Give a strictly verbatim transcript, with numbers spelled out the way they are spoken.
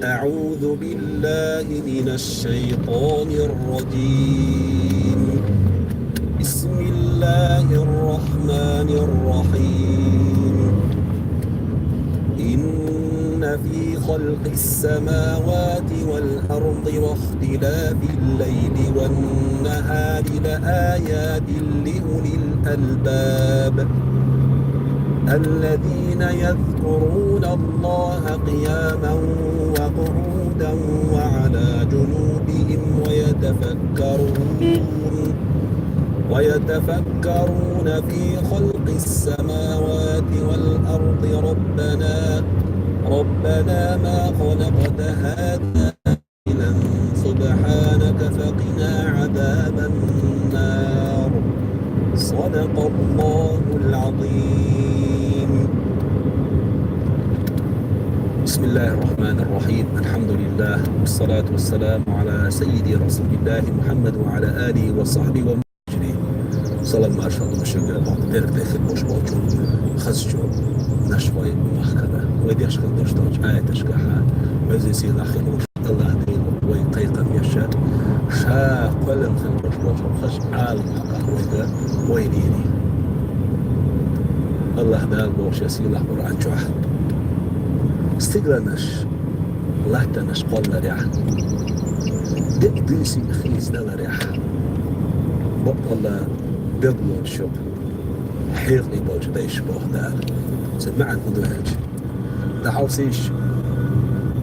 أعوذ بالله من الشيطان الرجيم. بسم الله الرحمن الرحيم. إن في خلق السماوات والأرض واختلاف الليل والنهار لآيات لأولي الألباب الذين يذكرون الله قياما وقعودا وعلى جنوبهم ويتفكرون ويتفكرون في خلق السماوات والأرض ربنا ربنا ما خلقت هذا باطلا سبحانك فقنا عذاب النار. صدق الله العظيم. بسم الله الرحمن الرحيم. الحمد لله والصلاة والسلام على سيدي رسول الله محمد وعلى آله وصحبه ومن. Салам маршалла шуьга, беркате хир болуш болчу хазачу нашхой махкара. Вай дешхал долуш долчу аяташкахьа, везан сийлахь хир волуш Аллах Дела вай кхайкхам еш, ша кхоьллина хир болуш болчу хазачу Ӏаламан хьакъахь вайга вай дийри. Аллах Дала бохуш я сийлахь Къуръан чохь: стигланаш латтанаш кхолларехь, декъа дуьйсина хийцадаларехь, бакъдолла бегало шух хьекъале болчу дайша боху Дала. Цуьнан маьӀна хӀун ду аьлча, дӀахьовсийша,